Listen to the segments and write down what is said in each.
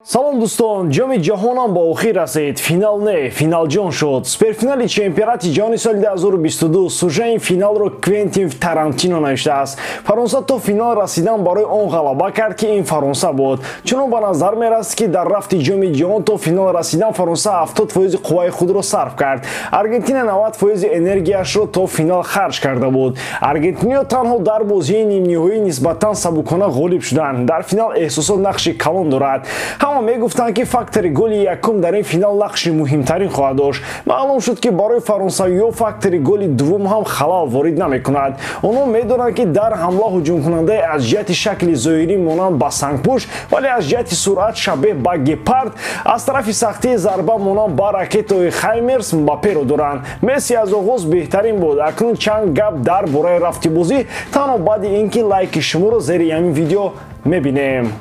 Салом дӯстон, ҷоми ҷаҳонам ба охир расид. Финал не, финалҷон шуд. Суперфинали чемпионати ҷаҳони соли 2022 сужаи финалро Квентин Тарантино навиштааст. Фаронса то финал расидан барои он ғалаба кард, ки ин Фаронса буд. Чунон ба назар мерасид, ки дар рафти ҷоми ҷаҳон то финал расидан Фаронса 70% қувваи худро сарф кард. Аргентина 90% энергияшро то финал харҷ карда буд. Аргентиниё танҳо дар бозии нимниҳоӣ нисбатан сабукона ғолиб шуданд. Дар финал эҳсосот нақши калон дорад. Ҳама мегуфтанд, ки фактори голи якум дар ин финал нақши муҳимтарин хоҳад дошт. Маълум шуд, ки барои фаронсавиҳо фактори голи дуввум ҳам халал ворид намекунад. Онҳо медонанд, ки дар ҳамла ҳуҷумкунандаи аз ҷиҳати шакли зоҳирӣ монанд ба сангпӯш, вале аз ҷиҳати суръат шабеҳ ба гепард, аз тарафи сахтии зарба монанд ба ракетаи Хаймерс Мбапперо доранд. Месси аз оғоз беҳтарин буд. Акнун чанд гап дар бораи рафти бозӣ, танҳо баъди ин ки лайки шуморо зери ҳамин видео мебинем.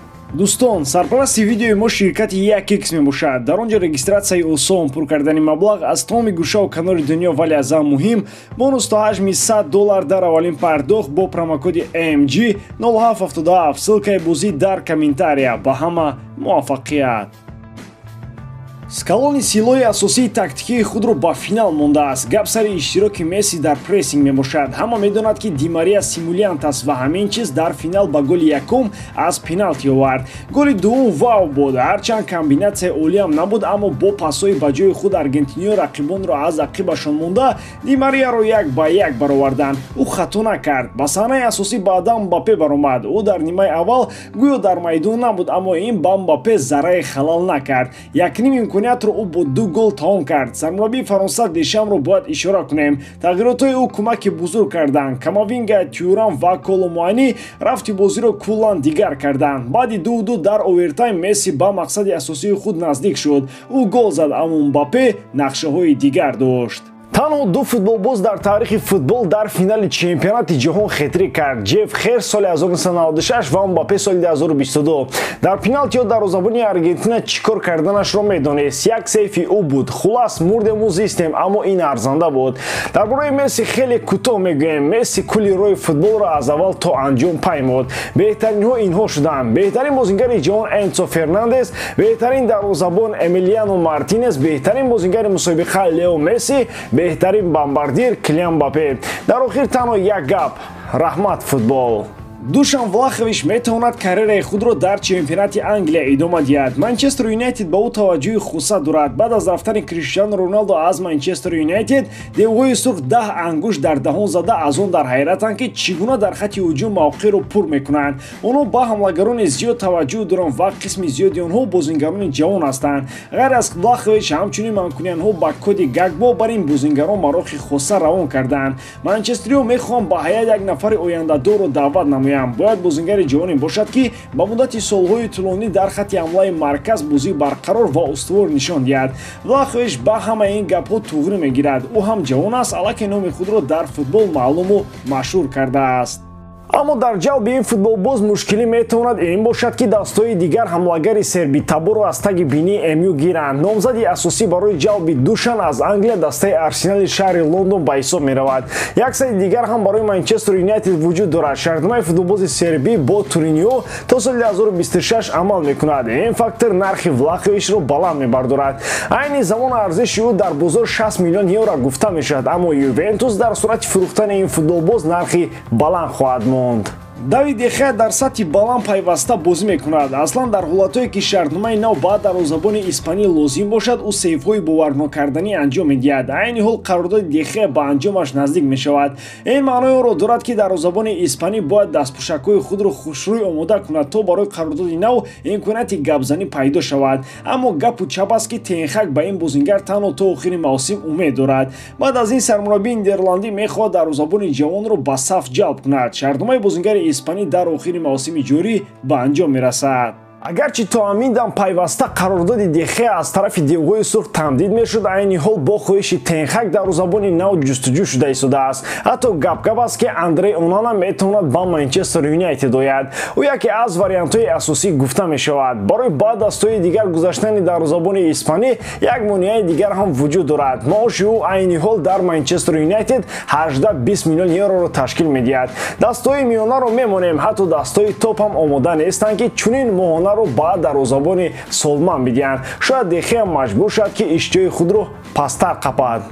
Дӯстон, сарпарасти видеои мо ширкати 1x мебошад. Дар он ҷо регистратсияи осон, пур кардани маблағ аз тамоми гӯшаву канори дунё, вале аз ҳам муҳим бонус то ҳаҷми $100 дар аввалин пардохт бо промокоди MG 0777. Ссылкаи бозӣ дар комментария. Ба ҳама муваффақият! Скалони силоҳи асосии тактикии худро ба финал мондааст. Гап сари иштироки Месси дар прессинг мебошад. Ҳама медонад, ки Ди Мария симулянт аст ва ҳамин чиз дар финал ба голи якум аз пеналти овард. Голи дуввум вау буд. Ҳарчанд комбинатсияи олиам набуд, аммо бо пасҳои ба ҷои худ аргентиниё рақибонро аз ақибашон монда Ди Марияро як ба як бароварданд. Ӯ хато накард. Ба саҳнаи асосӣ баъдан Мбаппе баромад. Ӯ дар нимаи аввал гӯё дар майдон набуд, аммо ин ба Мбаппе зарраи халал накард. Якним имкониятро ӯ бо 2 гол тамом кард. Сармураббии Фаронса Дешамро бояд ишора кунем. Тағйиротҳои ӯ кӯмаки бузург карданд. Камавинга, Тюрам ва Коломуани рафти бозиро куллан дигар карданд. Баъди 2-2 дар овертайм Месси ба мақсади асосии худ наздик шуд. Ӯ гол зад, аммо Мбаппе нақшаҳои дигар дошт. Танҳо ду футболбоз дар таърихи футбол дар финали чемпионати ҷаҳон хетрик кард. Ҷеф Херс соли 1996 ва Мбаппе соли 2022. Дар пеналтиҳо дарвозабони Аргентина чӣ кор карданашро медонист. Як сейфи ӯ буд. Хулас, мурдему зистем, аммо ин арзанда буд. Дар бораи Месси хеле кӯтоҳ мегӯем. Месси кулли роҳи футболро аз аввал то анҷом паймуд. Беҳтаринҳо инҳо шуданд: беҳтарин бозингари ҷаҳон Энсо Фернандес, беҳтарин дарвозабон Эмилиано Мартинес, беҳтарин бозингари мусобиқа Лео Месси, беҳтарин бомбардир Килиан Мбаппе. Дар охир танҳо як гап: раҳмат, футбол. Душан Влахович метавонад карьераи худро дар чемпионати Англия идома диҳад. Манчестер Юнайтед ба ӯ таваҷҷӯҳи хуса дорад. Баъд аз рафтани Криштиану Роналдо аз Манчестер Юнайтед, девҳои сурх 10 ангушт дар даҳон зада аз он дар ҳайратанд, ки чӣ гуна дар хати ҳуҷум мавқеъро пур мекунанд. Онҳо ба ҳамлагарони зиёд таваҷҷӯҳ доранд ва қисми зиёди онҳо бозингарони ҷавон ҳастанд. Ғайр аз Влахович, ҳамчунин манкуниянҳо ба Коди Гакбо бар ин бозингарон марохи хоса равон карданд. Манчестериҳо мехоҳанд ба ҳайат як нафари ояндадорро даъват намоянд. Бояд бозингари ҷавоне бошад, ки ба муддати солҳои тӯлонӣ дар хати ҳамлаи марказ бозии барқарор ва устувор нишон диҳад. Влахович ба ҳамаи ин гапҳо туғрӣ мегирад. Ӯ ҳам ҷавон аст, аллакай номи худро дар футбол маълуму машҳур кардааст. Аммо дар ҷалби ин футболбоз мушкилӣ метавонад ин бошад, ки дастҳои дигар ҳамлагари сербитаборро аз таги бинии МЮ гиранд. Номзади асосӣ барои ҷалби Душан аз Англия дастаи Арсенали шаҳри Лондон ба ҳисоб меравад. Як сайди дигар ҳам барои Манчестер Юнайтед вуҷуд дорад. Шартномаи футболбози сербӣ бо Туринио то соли 2026 амал мекунад. Ин фактор нархи Влаховичро баланд мебардорад. Айни замон арзиши ӯ дар бозор 60 миллион евро гуфта мешавад, аммо Ювентус дар сурати фурӯхтани ин футболбоз нархи баланд хоҳад монд. Давид Дехеа дар сатҳи баланд пайваста бозӣ мекунад. Аслан дар ҳолатҳое, ки шартномаи нав ба дарвозабони испанӣ лозим бошад, ӯ сейфҳои боварнокарданӣ анҷом медиҳад. Айни ҳол қарордоди Дехеа ба анҷомаш наздик мешавад. Ин маънои онро дорад, ки дарвозабони испанӣ бояд дастпӯшакҳои худро хушрӯй омода кунад, то барои қарордоди нав имконияти гапзанӣ пайдо шавад. Аммо гапу чап аст, ки Тенхак ба ин бозингар танҳо то охири мавсим умед дорад. Баъд аз ин сармураббии нидерландӣ мехоҳад дарвозабони ҷавонро ба саф ҷалб кунад. Шартномаи бозингари испанӣ дар охири мавсими ҷорӣ ба анҷом мерасад. Агарчи то ҳамин дам пайваста қарордоди Дехеа аз тарафи девҳои сурх тамдид мешуд, айни ҳол бо хоҳиши Тенхак дарвозабони нав ҷустуҷӯ шуда истодааст. Ҳатто гап-гап аст, ки Андрей Онана метавонад ба Манчестер Юнайтед ояд. Ӯ яке аз вариантҳои асосӣ гуфта мешавад. Барои ба дастҳои дигар гузаштани дарвозабони испанӣ як монеаи дигар ҳам вуҷуд дорад. Маоши ӯ айни ҳол дар Манчестер Юнайтед 18-20 миллион евроро ташкил медиҳад. Дастҳои миёнаро мемонем, ҳатто дастҳои топ ҳам омода нестанд, ки чунин моҳона дарвозахонаро ба дарвозабони Солман бидиҳанд. Шояд Дехеа маҷбур шавад, ки иштиҳои худро пасттар қапад.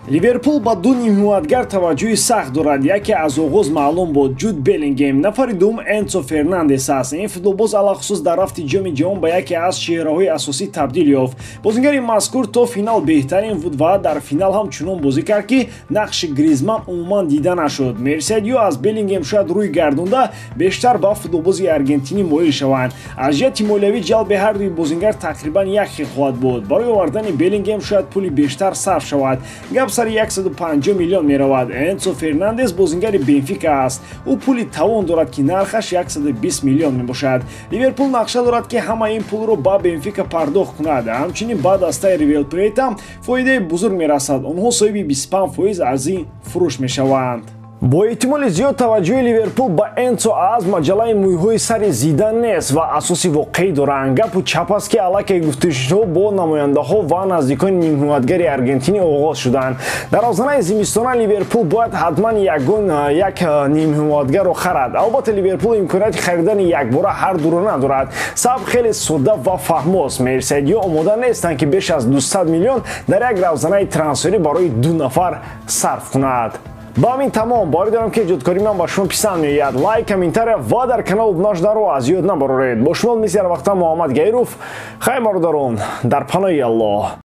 Ливерпул ба ду нимҳимоятгар таваҷҷӯҳи сахт дорад. Яке аз оғоз маълум буд, Ҷуд Беллингем. Нафари дуюм Энсо Фернандес аст. Ин футболбоз алахусус дар рафти Ҷоми ҷаҳон ба яке аз чеҳраҳои асосӣ табдил ёфт. Бозингари мазкур то финал беҳтарин буд ва дар финал ҳам чунон бозӣ кард, ки нақши Гризман умуман дида нашуд. Мерсайдиё аз Беллингем шояд рӯй гардонда бештар ба футболбози аргентинӣ моил шаванд. Аз ҷиҳати молиявӣ ҷалби ҳар дуи бозингар тақрибан як хел хоҳад буд. Барои овардани Беллингем шояд пули бештар сарф шавад. Гап сари 150 миллион меравад. Энсо Фернандес бозингари Бенфика аст. Ӯ пули тавон дорад, ки нархаш 120 миллион мебошад. Ливерпул нақша дорад, ки ҳамаи ин пулро ба Бенфика пардохт кунад. Ҳамчунин ба дастаи Ривер Плейт ҳам фоидаи бузург мерасад. Онҳо соҳиби 25% аз ин фурӯш мешаванд. Бо эҳтимоли зиёд таваҷҷӯҳи Ливерпул ба Энсо аз маҷаллаи мӯйҳои сари Зидан нест ва асоси воқеӣ доранд. Гапу чап аст, ки аллакай гуфтушунидҳо бо намояндаҳо ва наздикони нимҳимоятгари аргентинӣ оғоз шуданд. Дар озонаи зимистона Ливерпул бояд ҳатман ягон як нимҳимоятгарро харад. Албатта, Ливерпул имконияти харидани якбора ҳар дуро надорад. Сабаб хеле содда ва фаҳмост. Мерсайдиё омода нестанд, ки беш аз 200 миллион дар як равзанаи трансферӣ барои ду нафар сарф кунад. Ба ҳамин тамом. Боварӣ дорам, ки эҷодкории ман ба шумо писанд меояд. Лайк, комментария ва дар канал обуна шуданро аз ёд набароред. Бо шумо мисли ҳар вақта Муҳаммад Гаиров. Хайр, бародарон, дар паноҳи Аллоҳ.